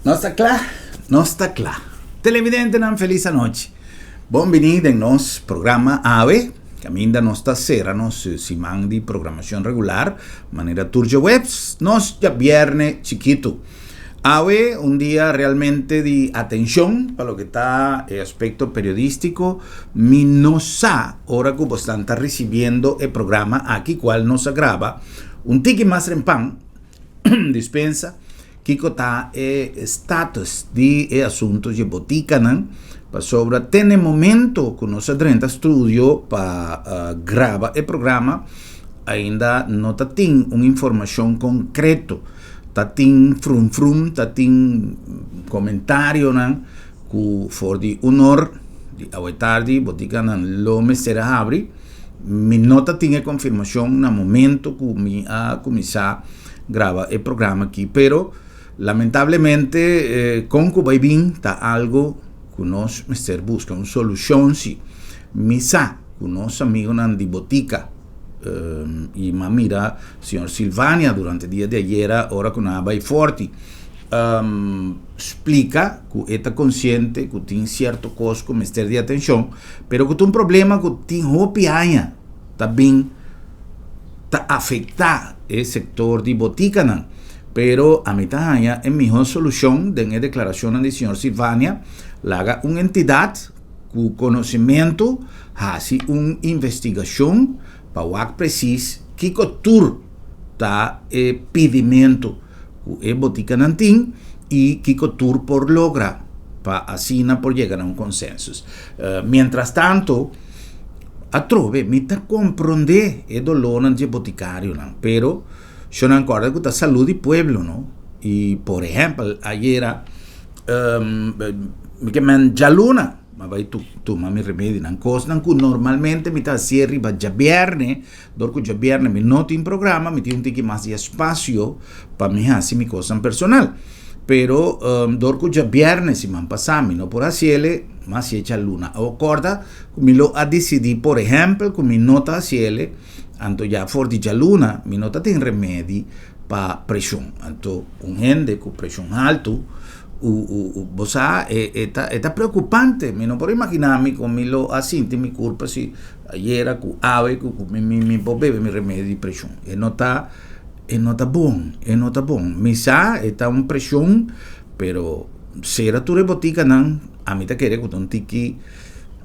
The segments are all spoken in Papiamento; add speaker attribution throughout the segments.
Speaker 1: Nos ta kla? Nos ta kla. Televidentenan felis anochi. Bon bini den nos programa awe, kaminda nos ta sera nos siman di programashon regular, manera tur djaweps, nos djabierne chikitu. Awe un dia realmente di atenshon pa loke ta e aspekto periodístiko. Mi no sa ora ku bosnan ta risibiendo e programa aki kual nos a graba un tiki mas rempan, dispensa, kiko ta e status di e asunto dje botikanan, pasobra te n'e momento ku nos a drenta studio pa graba e programa ainda no ta tin un informashon konkreto. Ta tin frum frum, ta tin comentarionan cu for di un or di awe tardi boticanan lo mester a habri. Mi no ta tin e confirmacion na momento cu mi a cuminsa graba e programa aki, pero lamentablemente con cu bay bin ta algo cu nos mester busca un solucion si. Mi sa cu nos amigonan di botica. I m'a mira señor Silvania durante dia di ayera ora ku nan a bai Forti splika ku e ta konsiente ku tin sierto kos ku mester di atenshon, pero ku ta un problema ku tin hopi aña ta bin ta afektá e sektor di botikanan. Pero ami ta haña e mihó solushon den e deklarashonnan di señor Silvania, laga un entidat Ku konosementu hasi un investigashon pa wak presis kiko tur ta e pidimentu ku e botikanan tin i kiko tur por logra pa asina por yega na un konsensus. Mientras tanto, atrobe mi ta komprondé e dolónan dje botikarionan, pero shonan kòrda ku ta salú di pueblo no i por ehèmpel ayera Mi ke men djaluna mi a bai tuma mi remedinan, kosnan ku normalmente mi ta hasié riba djabièrnè, dor ku djabièrnè mi no tin programa, mi tin un tiki mas di espasio pa mi hasi mi kosnan personal. Pero dor ku djabièrnè siman pasá mi no por hasiel, mi a hasié djaluna. Awor kòrda ku mi lo a disidí por ehèmpel ku mi no ta hasiel, anto ya for di djaluna mi no ta tin remedi pa preshon. Anto un hende ku preshon haltu, u u u bo sa e e ta e ta preokupante. Mi no por imaginá mi kon mi lo a sinti mi kurpa si ayera ku awe ku ku mi mi mi por bebe mi remedio di preshon. E no ta e no ta bon, e no ta bon. Mi sa e ta un preshon, pero sera tur e botikanan ami ta kere ku ta un tiki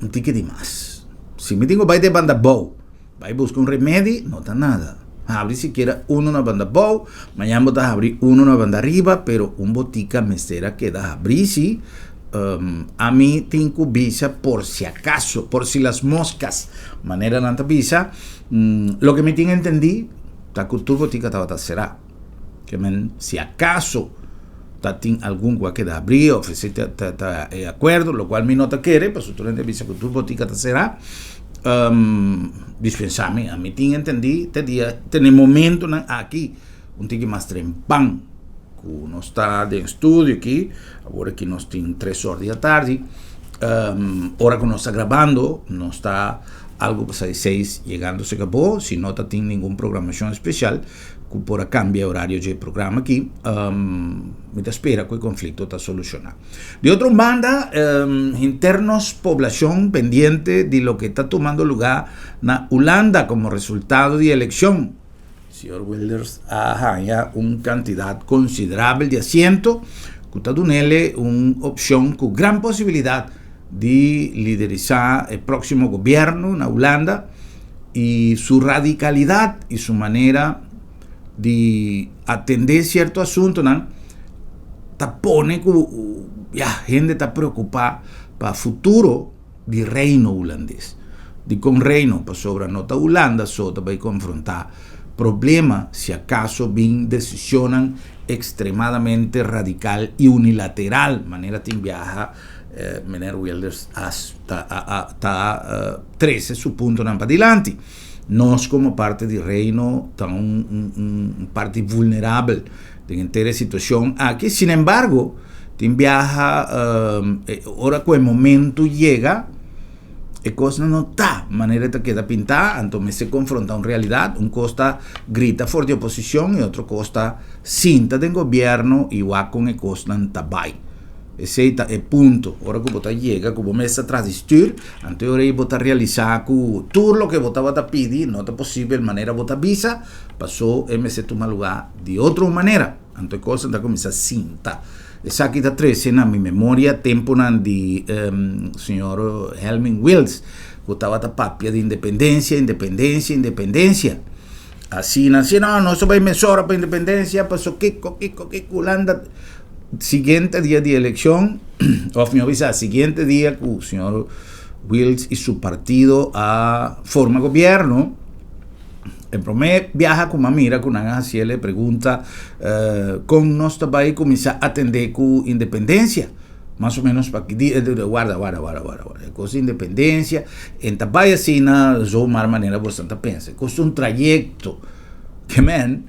Speaker 1: un tiki di mas. Si mi tin ku bai den banda bou. Bai buska un remedi, no ta nada. Habri sikiera uno na banda bou, mañan bo ta habri uno na banda riba, pero un botica mester a keda habri si. Ami tin cu bisa por si acaso, por si las moscas, manera nan ta bisa, loke mi tin entendi ta cu tur botica tabata cera. Ke men si acaso ta tin algun cu a keda habri of esey ta ta ta e acuerdo, locual mi no ta kere, pasobra tur hende a bisa cu tur botica ta cera. Dispensa mi, ami tin entendí te dia, te na e momentonan aki un tiki mas trempan ku nos ta den studio aki, awor aki nos tin tres or di atardi, ora ku nos ta grabando nos ta algu pasá di seis yegando Secabo, si no ta tin ningun programashon espesial ku por a kambia e orario dje programa aki, mi ta spera ku e konflikto ta solushoná. Di otro banda, henter nos poblacion pendiente di loke ta tumando lugar na Hulanda como resultado di eleccion. Señor Wilders a haña un cantidad considerabel di asiento cu ta dunele un opcion cu gran posibilidad di liderisa e proximo gobierno na Hulanda y su radicalidad y su manera di atende cierto asuntonan ta pone ku ya hende ta preokupá pa futuro di Reino Hulandes. Dikon Reino? Pasobra no ta Hulanda so ta bai konfrontá problema si akaso bin desishonnan ekstremadamente radikal i unilateral manera tin biaha meneer Wilders a ta trese su puntonan padilanti. Nos komo parti di Reino ta un parti vulnerabel den henter e situacion aki. Sin embargo, tin biaha ora cu e momento yega, E kosnan no ta manera e ta keda pintá, anto mester konfrontá un realidat, un kos ta grita for di oposishon i otro kos ta sinta den gobièrnu i wak kon e kosnan ta bai. Esei ta e punto, ora ku bo ta yega ku bo mes ta tras di stür, anto e ora ei bo ta realisá ku tur loke bo tabata pidi no ta posibel manera bo ta bisa, pasó e mester tuma lugá di otro manera. Anto e kosnan ta kuminsá sinta. Esaki ta trese na mi memoria tempunan di señor Helmin Wiels ku tabata papia di independensia, independensia, independensia. Asina, si no, nos ta bai mesora pa independensia paso kiko, kiko, kiko, Hulanda. Siguiente dia di elekshon, òf mihó bisa siguiente dia ku señor Wiels i su partido a forma gobièrnu, E promé biaha ku mi a mira ku nan a hasi el e pregunta kon nos ta bai kuminsá atendé ku independensia. Mas o ménos pa ki dia, warda, warda, warda, warda, warda, e kos di independensia e ta bai asina zomaar manera boso ta pensa. E kos ta un trayekto ke men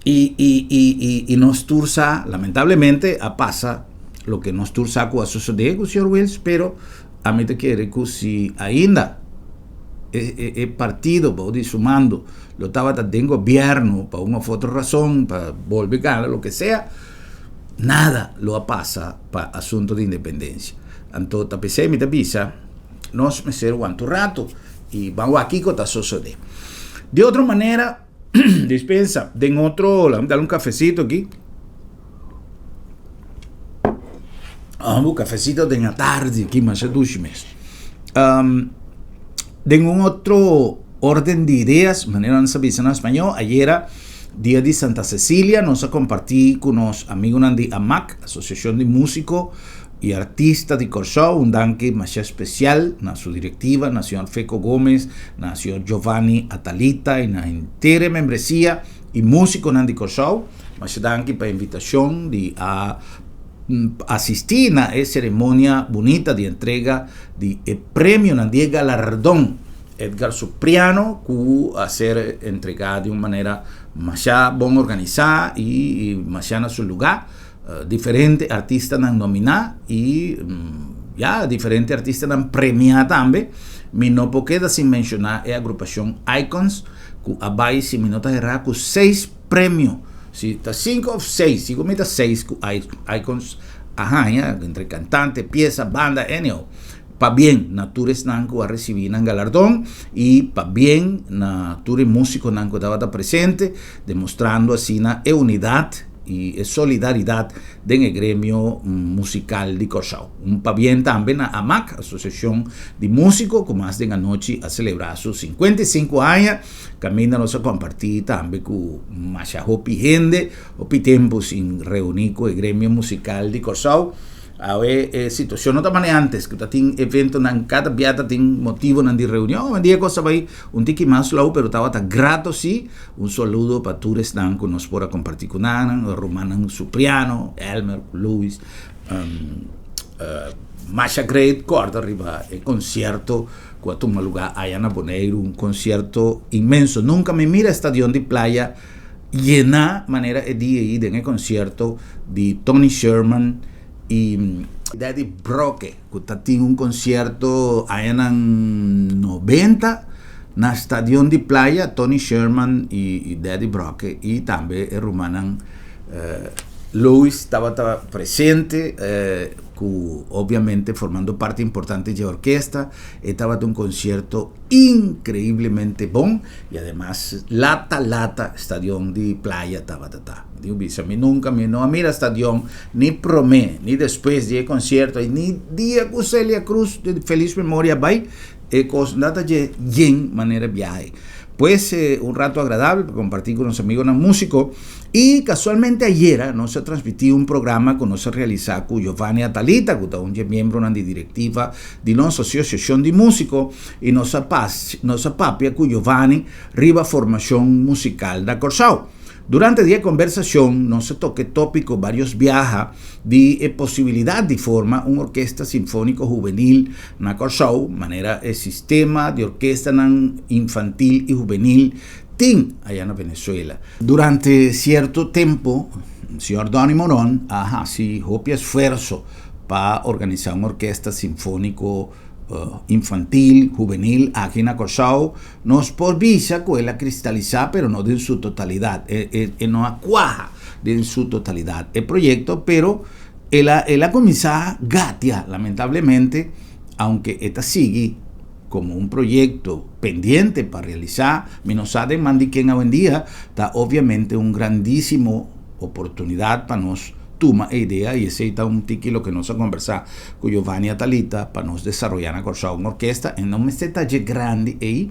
Speaker 1: i i i i i nos tur sa lamentablemente a pasa loke nos tur sa ku a sosodé ku señor Wiels pero ami ta kere ku si ainda e partido bou di su mando lo tabata den gobierno pa un of otro razon pa bolbe gana loke sea nada lo a pasa pa asunto di independencia anto ta pesey mi ta bisa nos mester wanta un rato y ban wak kico ta sosode di otro manera dispensa den otro laga mi dal un cafecito aki un cafecito den atardi aki masha dushi mes. Den un otro orden di ideas, manera nan sa bisa na spañó, ayera dia di Santa Cecilia nos a kompartí ku nos amigunan di AMAC, Asosiashon di Músiko i Artista di Kòrsou, un danki masha spesial na su direktiva, na señor Feco Gomez, na señor Giovanni Atalita i na henter e membresia i músikonan di Kòrsou. Masha danki pa e invitashon di a asistí na e seremonia bunita di entrega di e premionan di e galardon Edgar Supriano ku a ser entregá di un manera masha bon organisá i masha na su lugá. Diferente artistanan nominá i ya diferente artistanan premiá tambe. Mi no por keda sin menshoná e agrupashon Icons ku a bai si mi no ta erá ku seis premio. Si ta sinku òf seis, sigur mi ta seis ku Icons a haña entre kantante, piesa, banda, anyhow. Pabien na tur esnan ku a risibí nan galardon i pabien na tur e músikonan ku tabata presente, demostrando asina e unidat i e solidaridat den e gremio musikal di Kòrsou. Un pabien tambe na AMAC, Asosiashon di Músiko, ku mas den anochi a selebrá su 55 aña, kaminda nos a kompartí tambe ku masha hopi hende, hopi tempu sin reuní ku e gremio musikal di Kòrsou. Awe e situacion no ta mane antes, cu ta tin eventonan cada bia ta tin motibonan di reunion. Awendia e cos ta bay un tiki mas slow, pero tabata grato si. Un saludo pa tur esnan cu nos por a comparti cu nan, rumannan Supriano, Elmer, Louis, Masha Great corda riba e concierto cu a tuma lugar aya na Boneiru, un concierto inmenso. Nunca mi mira stadion di Playa Yena manera e dia ei den e concierto di Tony Sherman y Daddy Brokke cu ta tin un concierto añanan 90 na Stadion di Playa, Tony Sherman y Daddy Brokke y tambe e rumannan Louis tabata presente cu obviamente formando parti importante dje orkesta. E tabata un concierto increiblemente bon y ademas lata lata stadion di Playa tabata ta. Mi bisa mi nunca mi no a mira stadion ni prome ni despues di e concierto y ni dia cu Celia Cruz di feliz memoria bay e cos no ta dje yen manera biahe. Pues un rato agradable pa comparti cu nos amigonan musico y casualmente ayera nos a transmiti un programa cu nos a realisa cu Giovanni Atalita cu ta un dje miembronan di directiva di nos Asociacion di Musico y nos a nos a papia cu Giovanni riba formacion musical na Corsou. Durante di e conversacion nos a toca e topico varios biaha di e posibilidad di forma un orkesta sinfonico hubenil na Corsou, manera e sistema di orkestanan infantil y hubenil tin aya na Venezuela. Durante cierto tempo señor Donny Moron a haci hopi esfuerzo pa organisa un orkesta sinfonico. infantil, hubenil aki na Kòrsou, nos por bisa ku el a kristalisá pero no den su totalidat, e no a kuaha den su totalidat e proyekto, pero el a el a kuminsá gatia lamentablemente, aunke e ta sigui komo un proyekto pendiente pa realisá, mi no sa den man di ken awendia, ta obviamente un grandísimo oportunidat pa nos tuma e idea i esei ta un tiki loke nos a kombersá ku Giovanni Atalita pa nos desaroyá na Kòrsou un orkesta e no mester ta dje grandi ei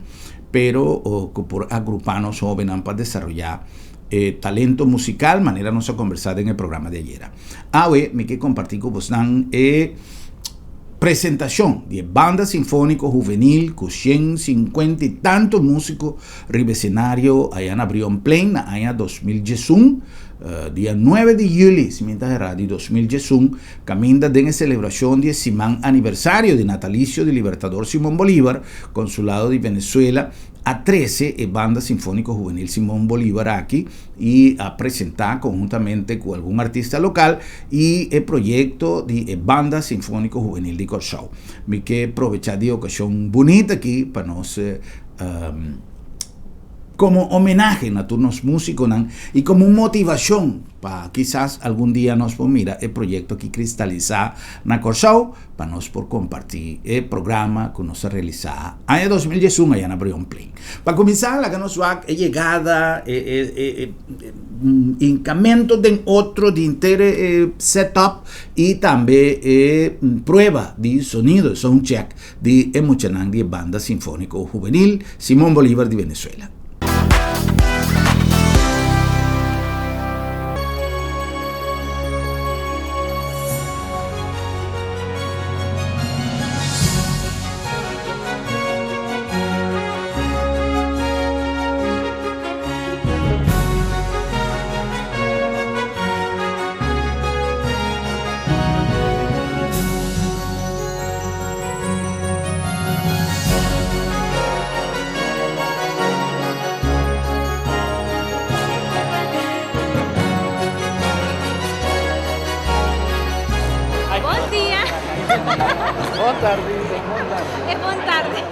Speaker 1: pero ku por agrupá nos hóbennan pa desaroyá e talento musikal manera nos a kombersá den e programa di ayera. Awe mi ke kompartí ku bosnan e presentashon di e Banda Sinfóniko Huvenil ku 150 i tantu músiko riba esenario aya na Brionplein na aña 2011, dia 9 di yüli, si mi ta herá, di 2011, kaminda den e selebrashon di e siman aniversario di natalisio di Libertador Simon Bolívar, Konsulado di Venezuela a trese e Banda Sinfóniko Huvenil Simon Bolívar aki i a presentá konhuntamente ku algun artista lokal i e proyekto di e Banda Sinfóniko Huvenil di Kòrsou. Mi ke probechá di e okashon bunita aki pa nos komo homenahe na tur nos músikonan i komo un motivashon pa kisas algun dia nos por mira e proyekto aki kristalisá na Kòrsou pa nos por kompartí e programa ku nos a realisá aña 2011 aya na Brionplein. Pa kuminsá laga nos wak e yegada, e hinkamentu den otro di henter e setup i tambe e prueba di sonido, sound check di e muchanan di e Banda Sinfóniko Hubenil Simón Bolívar di Venezuela.
Speaker 2: Bon dia.
Speaker 3: Bon tardi, bon tardi.
Speaker 2: E bon tardi.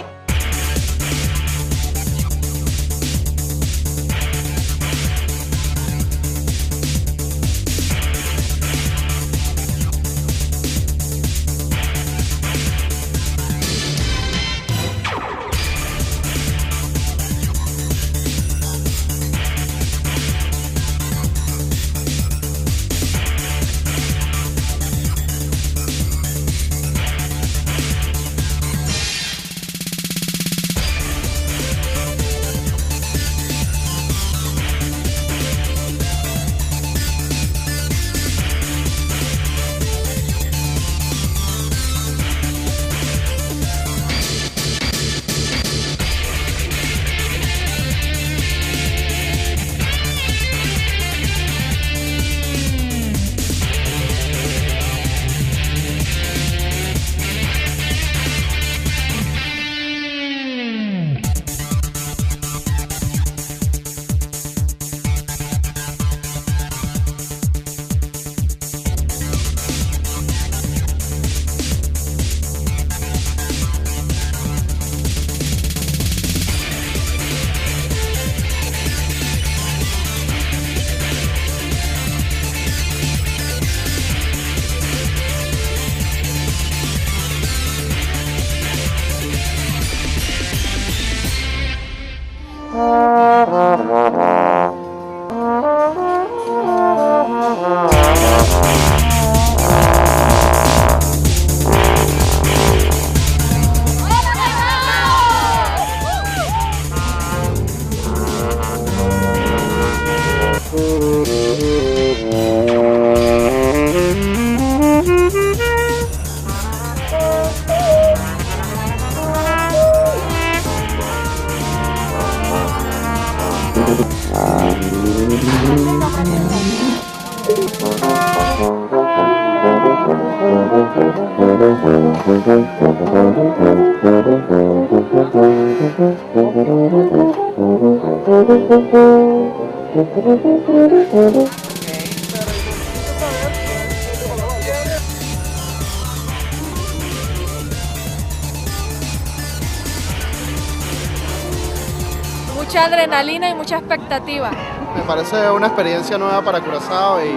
Speaker 2: Mucha adrenalina y mucha expectativa.
Speaker 4: Me parece una experiencia nueva para Curazao y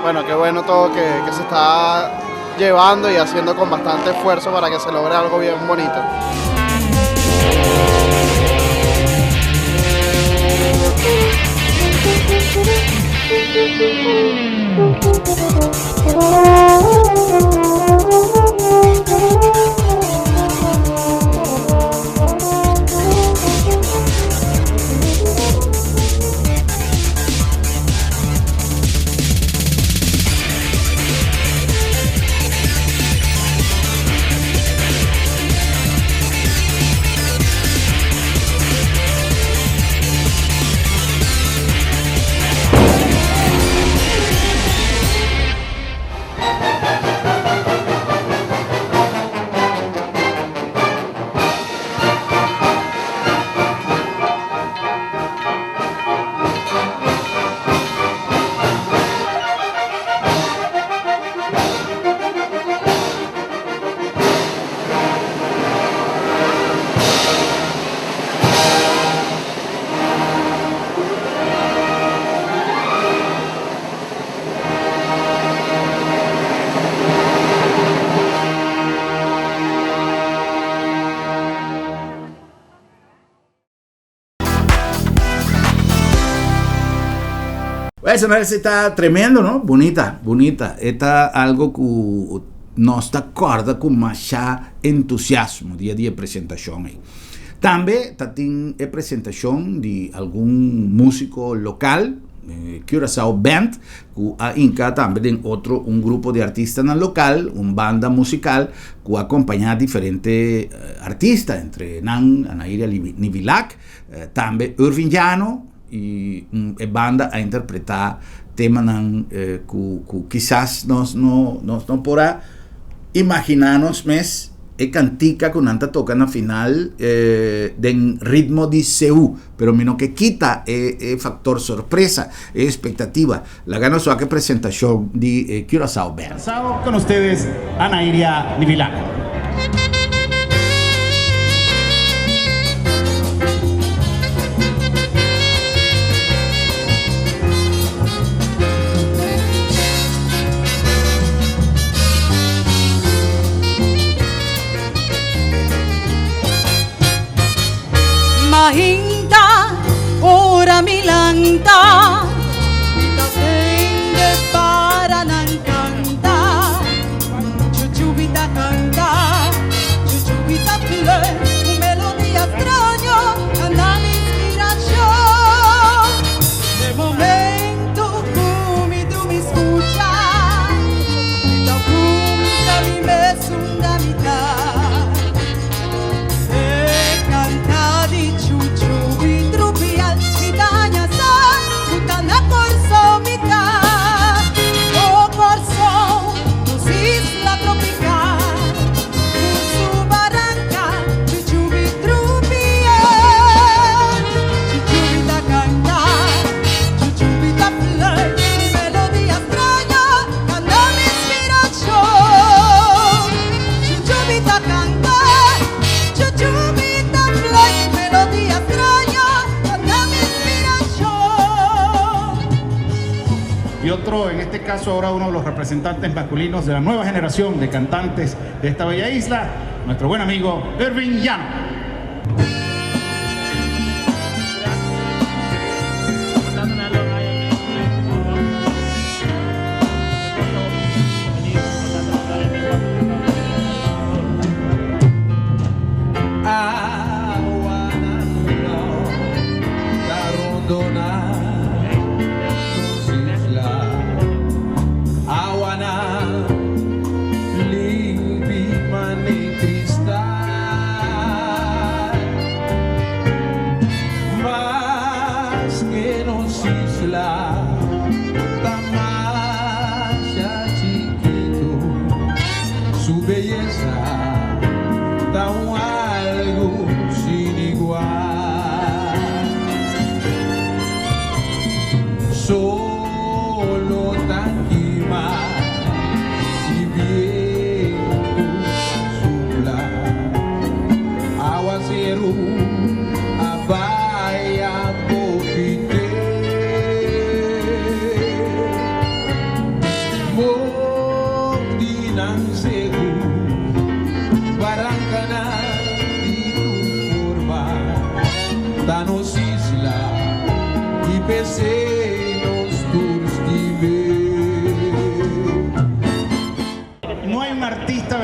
Speaker 4: bueno, qué bueno todo que, que se está llevando y haciendo con bastante esfuerzo para que se logre algo bien bonito.
Speaker 1: Esa ta tremendo, no? Bunita, bunita. E ta algo ku nos ta kòrda ku masha entusiasmo dia di e presentashon ei. Tambe ta tin e presentashon di algun músiko lokal, Curaçao Band, ku a hinka tambe den otro un grupo di artistanan lokal, un banda musikal ku a kompañá diferente artista, entre nan Anairia Nivillac, tambe Irving Llano i e banda a interpretá temanan ku ku kisas nos no nos no por a imaginá nos mes e kantika ku nan ta toka na final den ritmo di seú. Pero mi no ke kita e e faktor sorpresa, e espektativa. Laga nos wak e presentashon di e Curaçao Band.
Speaker 5: Curaçao con ustedes Anairia Nivillac.
Speaker 6: Mahinta ora mi lanta mi ta tende paranan canta Chuchubi ta canta Chuchubi ta play un melodia straño ta na mi inspiracion De momento cu mi drumi scucha mi ta puntra mi mes unda mi ta. E canta di chuchu y trupial mi ta haña sa cu ta na Corsou mi ta. Oh Corsou, nos isla tropical cu su baranca, chuchu y trupial. Chuchu mi ta canta, chuchu mi ta flirt, un melodia straño ta na mi inspiracion. Chuchu mi ta canta, chuchu mi ta flirt, melodia straño ta na mi inspiracion.
Speaker 5: Y otro, en este caso ahora uno de los representantes masculinos de la nueva generación de cantantes de esta bella isla, nuestro buen amigo Irving Llano.
Speaker 7: Awanan blou ta rondoná nos isla. Awanan limpi mane kristal.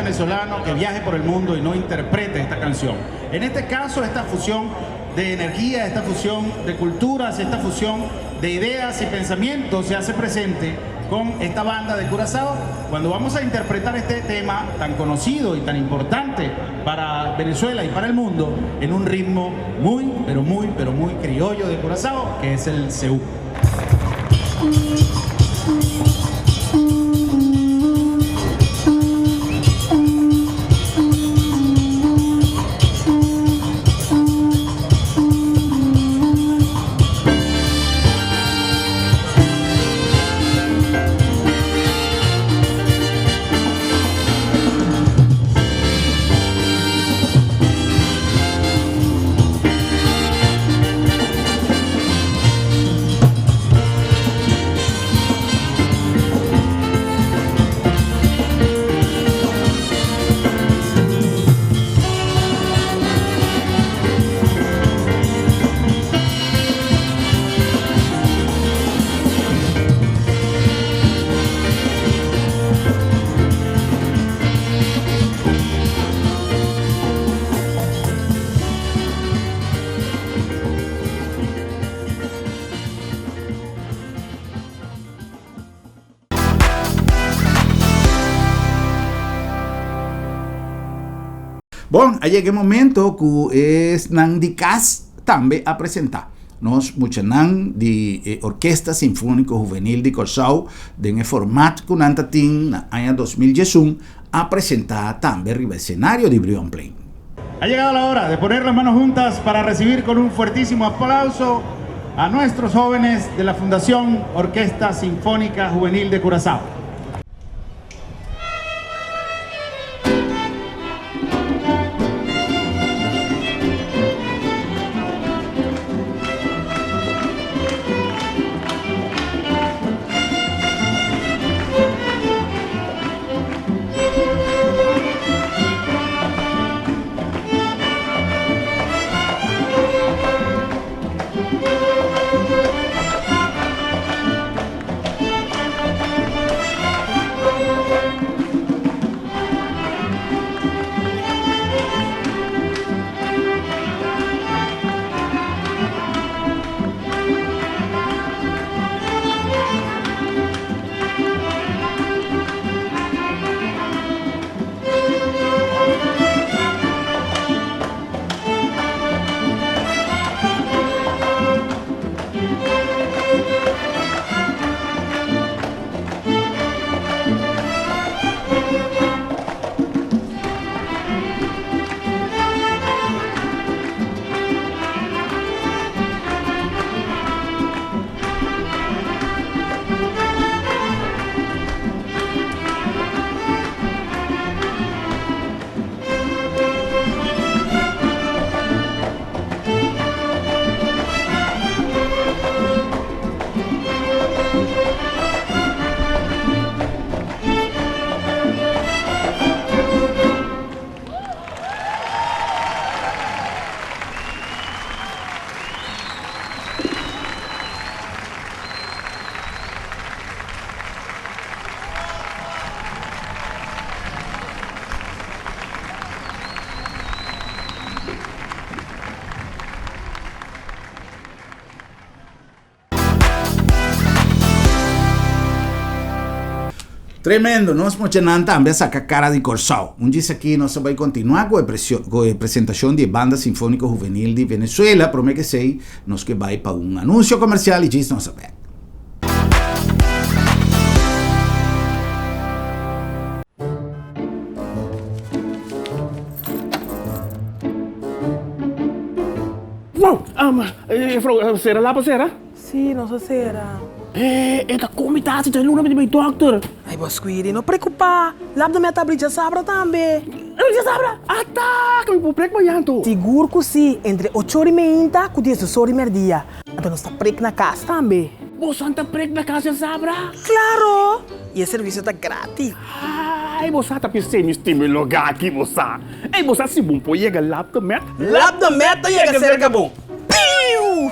Speaker 5: venezolano que viaje por el mundo y no interprete esta canción. En este caso, esta fusión de energía, esta fusión de culturas, esta fusión de ideas y pensamientos se hace presente con esta banda de Curazao cuando vamos a interpretar este tema tan conocido y tan importante para Venezuela y para el mundo en un ritmo muy, pero muy, pero muy criollo de Curazao, que es el Seú.
Speaker 1: Bon, a yega e momento ku esnan di kas tambe a presentá. Nos muchanan di e Orkesta Sinfóniko Huvenil di Kòrsou den e format ku nan ta tin na aña 2011 a presentá tambe riba esenario di Brionplein.
Speaker 5: Ha llegado la hora de poner las manos juntas para recibir con un fuertísimo aplauso a nuestros jóvenes de la Fundación Orquesta Sinfónica Juvenil de Curazao.
Speaker 1: Tremendo, nos muchanan tambe a saca cara di Corsou. Un djis aki nos a bay continua cu e cu e presentacion di e Banda Sinfonico Juvenil di Venezuela, prome ke esey nos ke bay pa un anuncio comercial y djis nos a bek.
Speaker 8: Wow! Juffrouw, sera lapa sera?
Speaker 9: Sí, nos a sera.
Speaker 8: E ta komi tasi dje luna mi ta bai dòkter.
Speaker 9: Ai bo Squiri, no preokupá. Lap mi a ta abri djasabra tambe.
Speaker 8: Abri djasabra? Ata! Ke mi por prek mañan anto?
Speaker 9: Sigur ku sí, entre ocho ora i meinta ku diesdos ora i mèrdia. Anto nos ta prek na kas tambe.
Speaker 8: Boso ta prek na kas djasabra?
Speaker 9: Klaro! I e servisio ta gratis.
Speaker 8: Ai, bo sa ta pis'é mi stima e lugá aki, bo sa. Ei, bo sa si bon por yega Lap de Met?
Speaker 9: Lap de Met ta yega serka bo. Piu!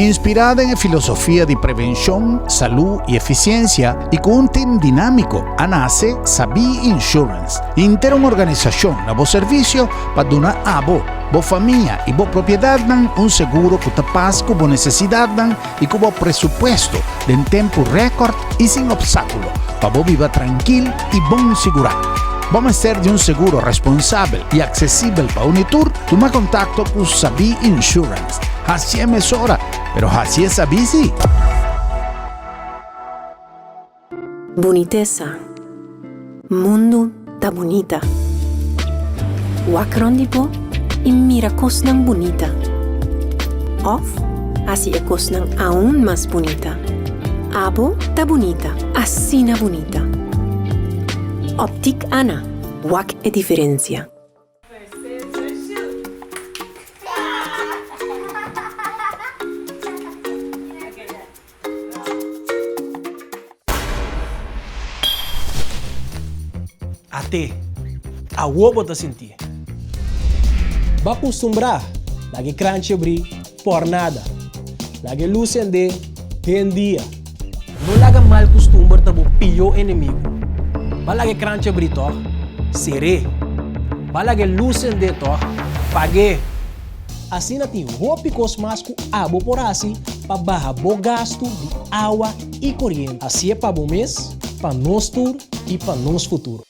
Speaker 1: Inspirá den e filosofia di prevenshon, salú i efisiensia i ku un tim dinámiko a nase Sabí Insurance, henter un organisashon na bo servisio pa duna abo, bo famia i bo propiedatnan un seguro ku ta pas ku bo nesesidatnan i ku bo presupuesto den tempu rèkòrt i sin opstákulo pa bo biba trankil i bon sigurá. Bo mester di un seguro responsabel i aksesibel pa uni tur? Tuma kontakto ku Sabí Insurance. Hasié mesora, pero hasié sabí sí!
Speaker 10: Bunitesa. Mundu ta bunita. Wak rond di bo i mira kosnan bunita. Òf hasi e kosnan aun mas bunita. Abo ta bunita, asina bunita. Optik Ana, wak e diferensia.
Speaker 11: At'é, awor bo ta sintié. Bo a kustumbrá laga e kranchi abrí por nada. Laga e lus sendé den dia. No laga mal kustumber ta bo pió enemigu. Bo a laga e kranchi abrí tòg? Ser'é. Bo a laga e lus sendé tòg? Pag'é. Asina tin hopi kos mas ku abo por hasi pa baha bo gastu di awa i koriente. Hasié pa bo mes, pa nos tur i pa nos futuro.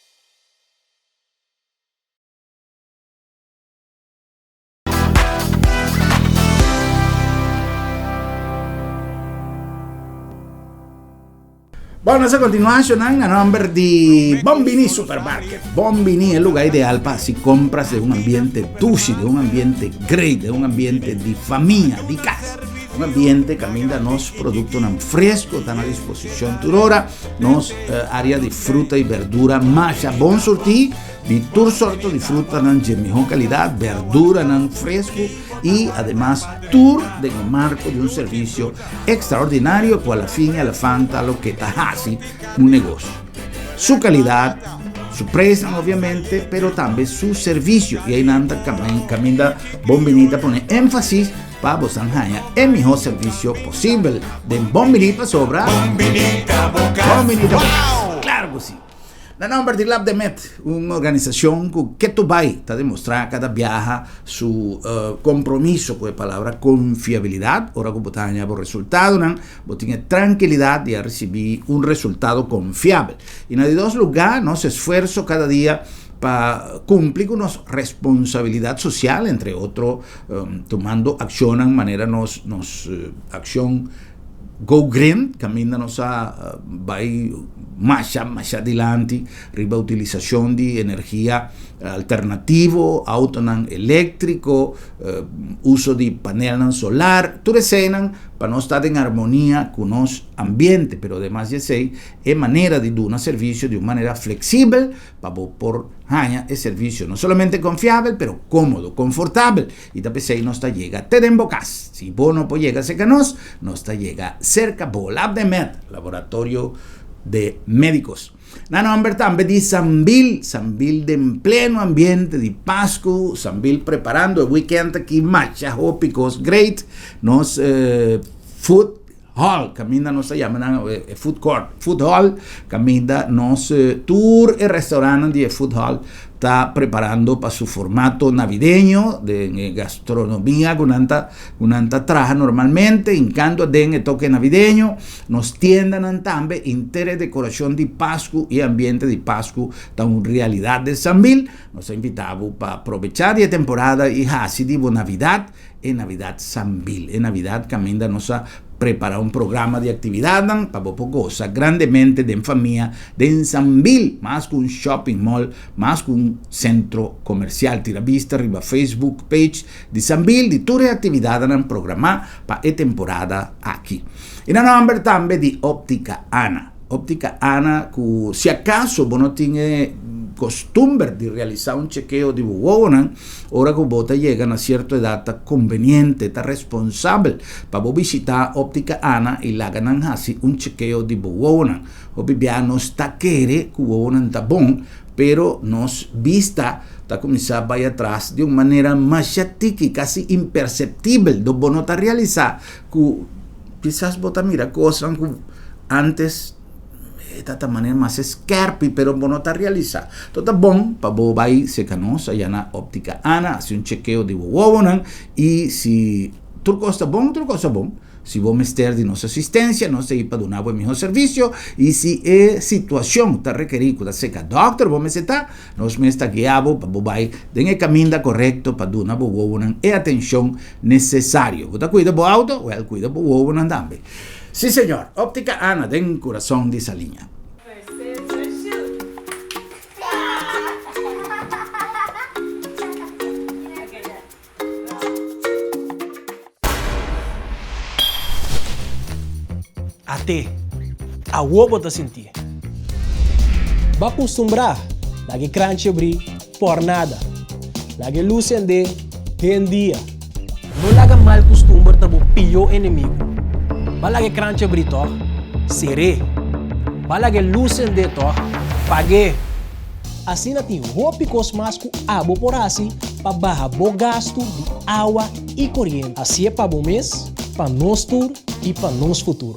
Speaker 1: Bon, nos a continua shonan na nomber di Bombini Supermarket. Bombini e lugar ideal pa haci compras den un ambiente dushi, den un ambiente great, den un ambiente di famia, di cas. Un ambiente caminda nos productonan fresco ta na disposicion tur ora. Nos eh, area di fruta y verdura masha bon surti. Di tur sorto di frutanan dje mihó kalidat, berduranan fresku i ademas tur den e marko di un servisio ekstraordinario ku alafin i alafan ta loke ta hasi un negoshi. Su kalidat, su preisnan obviamente, pero tambe su servisio i einan ta kaminda Bon Biní ta pone énfasis pa bosan haña e mihó servisio posibel den Bon Biní pasobra Bon Biní ta bo kas. Klaro ku si! Na nomber di Labdemed, un organisashon ku ketu bai ta demostrá kada biaha su kompromiso ku e palabra konfiabilidat, ora ku bo ta haña bo resultadonan, bo tin e trankilidat di a risibí un resultado konfiabel. I na di dos lugá, nos esfuerso kada dia pa kumpli ku nos responsabilidat sosial, entre otro tumando akshonnan manera nos nos akshon Go Green, kaminda nos a bai masha masha dilanti riba utilisashon di energia alternativo, autonan eléktriko, uso di panelnan solar, tur eseinan pa nos ta den armonia ku nos ambiente, pero ademas di esei e manera di duna servisio di un manera fleksibel pa bo por haña e servisio no solamente konfiabel pero kómodo, konfortabel. I ta p'esei nos ta yega te den bo kas. Si bo no por yega serka nos, nos ta yega serka bo. Labdemed, Laboratorio de Médicos. Na nomber tambe di Sambil, Sambil den pleno ambiente di Pasku, Sambil preparando e weekend aki masha hopi kos great. Nos food hall, kaminda nos ta yama nan e food court, food hall, kaminda nos tur e restaurantnan di e food hall ta preparando pa su formato navideño den e gastronomia ku nan ta ku nan ta traha normalmente, hinkando aden e toke navideño, nos tiendanan tambe inter e dekorashon di Pasku i e ambiente di Pasku ta un realidat den Sambil. Nos ta invita bo pa probechá di e temporada i hasi di bo Navidat E Navidad Sambil, e Navidad caminda nos a prepara un programa di actividadnan pa bo por goza grandemente den famia den Sambil, mas cu un shopping mall, mas cu un centro comercial. Tira bista riba Facebook page di Sambil di tur e actividadnan programa pa e temporada aki. Y na nomber tambe di Optica Ana. Optica Ana cu si acaso bo no tin e. kostumber di realisá un chekeo di bo wowonan ora ku bo ta yega na sierto edat ta konveniente, ta responsabel pa bo bishitá Óptica Ana i laga nan hasi un chekeo di bo wowonan. Hopi bia nos ta kere ku wowonan ta bon, pero nos bista ta kuminsá bai atras di un manera masha tiki, kasi imperseptibel, do bo no ta realisá ku kisas bo ta mira kosnan ku antes e ta ta manera mas skèrpi, pero bo no ta realisá. To ta bon pa bo bai serka nos aya na Óptica Ana, hasi un chekeo di bo wowonan i si tur kos ta bon, tur kos ta bon. Si bo mester di nos asistencia, nos ta ei pa duna bo e miho servicio y si e situacion ta rekeri cu ta seca dokter bo mester ta, nos mes ta guia bo pa bo bay den e caminda corecto pa duna bo wowonan e atencion necesario. Bo ta cuida bo auto? Wel, cuida bo wowonan tambe. Si señor, Optica Ana den curason di Saliña.
Speaker 11: At'é, awor bo ta sintié. Bo a kustumbrá laga e kranchi abrí por nada. Laga e lus sendé den dia. No laga mal kustumber ta bo pió enemigu. Bo a laga e kranchi abrí tòg? Ser'é. Bo a laga e lus sendé tòg? Pag'é. Asina tin hopi kos mas ku abo por hasi pa baha bo gastu di awa i koriente. Hasié pa bo mes, pa nos tur i pa nos futuro.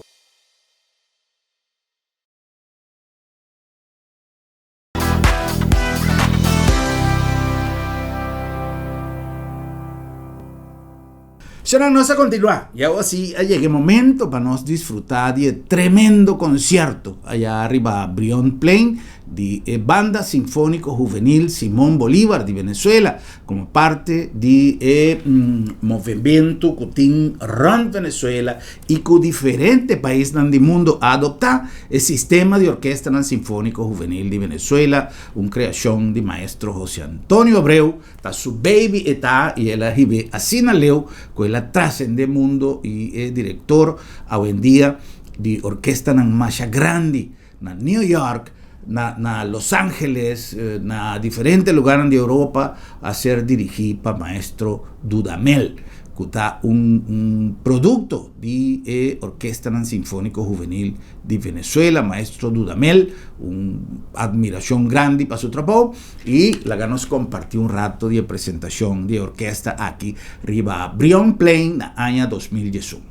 Speaker 1: Señor, nos a continua. Y ahora sí a llega el momento pa nos disfruta di e tremendo concierto allá arriba Brion Plain di e Banda Sinfónico Juvenil Simón Bolívar di Venezuela como parte di e movimiento cu tin rond Venezuela y cu diferente paisnan di mundo a adopta e sistema di Orquestanan Sinfónico Juvenil di Venezuela, un creacion di maestro José Antonio Abreu. Ta su baby e ta y el a hib'é asina leu cu el a trascende mundo y e director awendia di orkestanan masha grandi na New York, na na Los Angeles, na diferente lugarnan di Europa a ser dirigi pa maestro Dudamel cu ta un un producto di e Orkestanan Sinfonico Juvenil di Venezuela. Maestro Dudamel, un admiracion grandi pa su trabou. Y laga nos comparti un rato di e presentacion di e orkesta aki riba Brion Plein na aña 2011.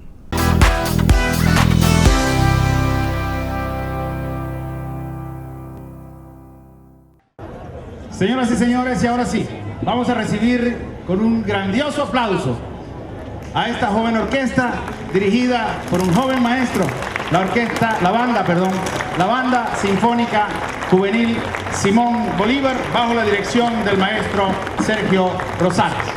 Speaker 5: Señoras y señores, y ahora sí, vamos a recibir con un grandioso aplauso a esta joven orquesta dirigida por un joven maestro, la orquesta, la banda, perdón, la banda sinfónica juvenil Simón Bolívar, bajo la dirección del maestro Sergio Rosales.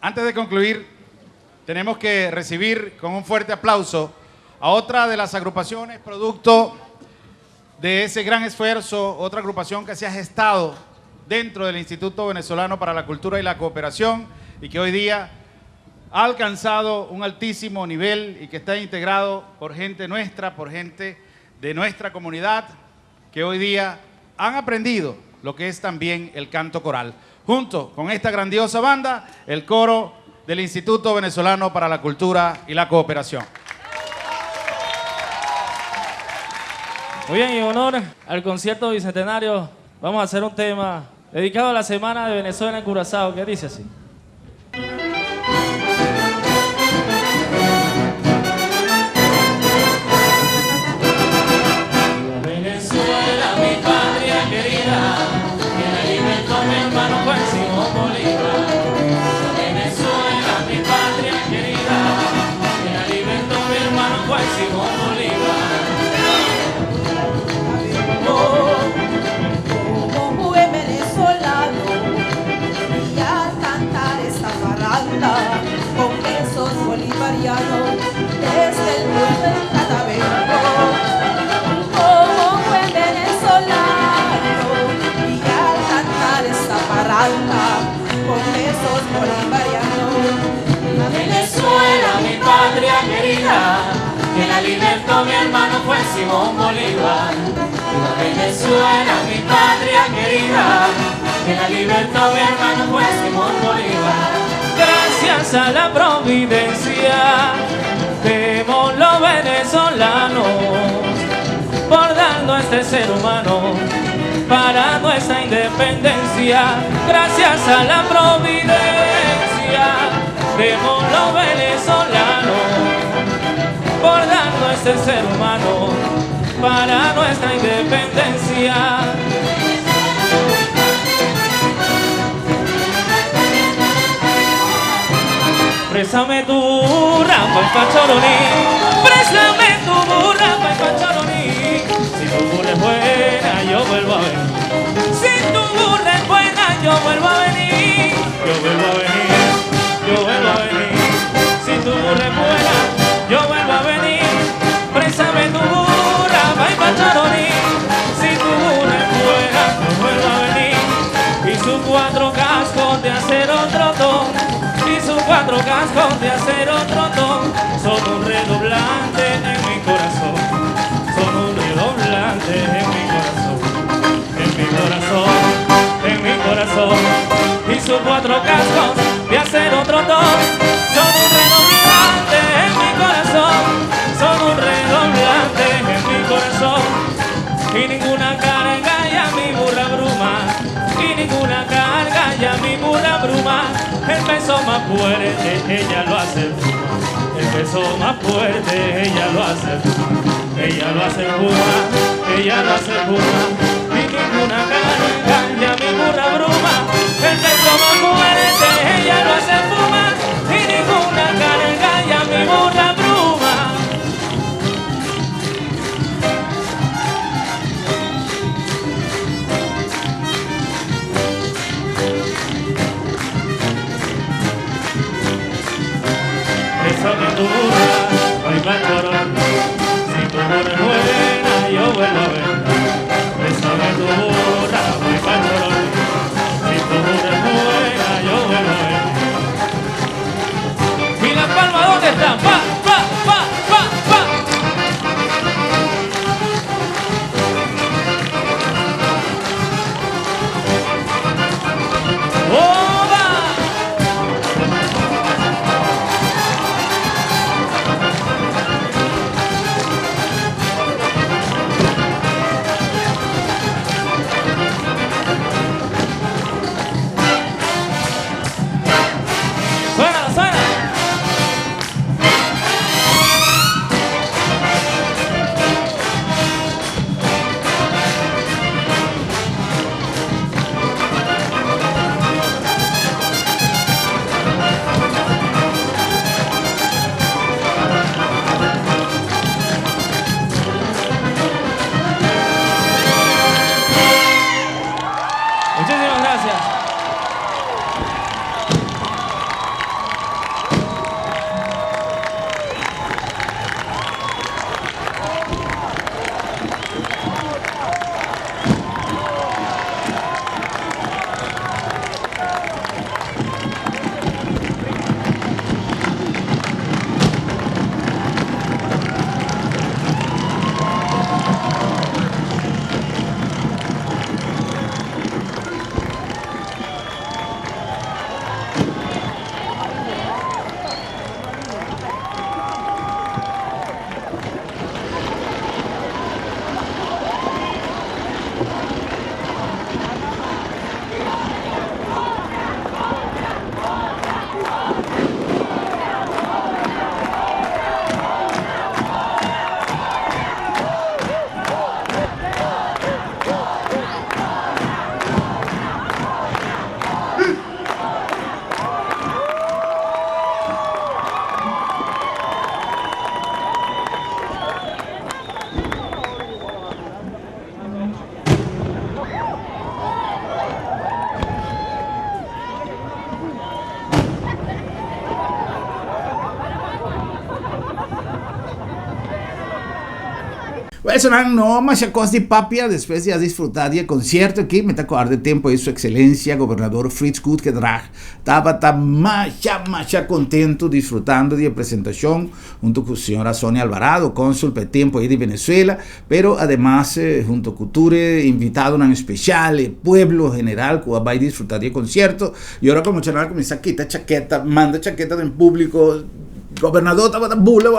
Speaker 5: Antes de concluir, tenemos que recibir con un fuerte aplauso a otra de las agrupaciones producto de ese gran esfuerzo, otra agrupación que se ha gestado dentro del Instituto Venezolano para la Cultura y la Cooperación y que hoy día ha alcanzado un altísimo nivel y que está integrado por gente nuestra, por gente de nuestra comunidad, que hoy día han aprendido lo que es también el canto coral. Junto con esta grandiosa banda, el coro del Instituto Venezolano para la Cultura y la Cooperación.
Speaker 12: Muy bien, en honor al concierto bicentenario, vamos a hacer un tema dedicado a la Semana de Venezuela en Curazao, que dice así. Venezuela, mi patria querida, que la libertó mi hermano Juan Simón Bolívar. Venezuela, mi patria querida, que la libertó mi hermano Juan Simón Bolívar.
Speaker 6: Como buen venezolano, y al cantar esta parranda con versos bolivarianos desde el pueblo de Catavento. Como buen venezolano, y al cantar esta parranda con versos bolivarianos.
Speaker 12: La Venezuela, mi patria querida, que la libertó mi hermano fue Simón Bolívar. La Venezuela, mi patria querida, que la libertó mi hermano fue Simón Bolívar. Gracias a la providencia, demos los venezolanos por darnos este ser humano para nuestra independencia. Gracias a la providencia, demos los venezolanos por darnos este ser humano para nuestra independencia. Préstame tu burra pa'l pachoroní, préstame tu burra pa'l pachoroní. Si tu burra es buena, yo vuelvo a venir. Si tu burra es buena, yo vuelvo a venir. Yo vuelvo a venir, yo vuelvo a venir. Si tu burra es buena, yo vuelvo a venir. Préstame tu burra pa'l pachoroní. Si tu burra es buena, yo vuelvo a venir. Y sus cuatro cascos de acero trotón, y sus cuatro cascos de acero trotón, son un redoblante en mi corazón, son un redoblante en mi corazón, en mi corazón, en mi corazón. Y sus cuatro cascos de acero trotón, son un redoblante en mi corazón, son un redoblante en mi corazón. Y ninguna carga ya mi burra bruma, y ninguna carga ya mi burra bruma. El peso más fuerte ella lo hace puma, el peso más fuerte ella lo hace puma, ella lo hace puma, ella lo hace puma. Y ninguna carga ya mi burra bruma, el peso más fuerte ella lo hace puma, y ninguna carga ya mi burra bruma. Préstame tu burra, pa' Choroní. Si tu burra es buena, yo vuelvo a venir. Préstame tu burra, voy pa' Choroní. Si tu burra es buena, yo vuelvo a venir. ¿Y las palmas dónde están? Pa, pa, pa, pa, pa. ¡Oba! Suena, suena. Muchísimas gracias.
Speaker 1: Esonan no masha kos di papia despues di a disfruta di e concierto aki. Mi ta corda e tempo ei su excelencia gobernador Frits Goedgedrag tabata masha masha contento disfrutando di e presentacion hunto cu señora Sonia Alvarado, consul pa e tempo ei di Venezuela, pero ademas hunto cu tur e invitadonan special, e pueblo general cu a bay disfruta di e concierto. Y ora cu e muchanan a cuminsa kita chaqueta, manda chaqueta den publico, gobernador tabata bula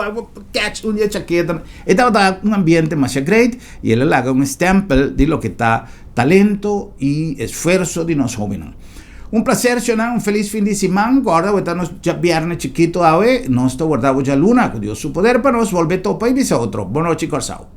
Speaker 1: catch un di e chaquetanan. E tabata un ambiente masha great y el a laga un stempel di loke ta talento y esfuerso di nos hobennan. Un placer shownan, un feliz fin di siman. Gorda bo ta nos djabierne chikito awe, nos ta warda bo djaluna cu Dios su poder pa nos bolbe topa y bisa otro. Bon nochi Corsou.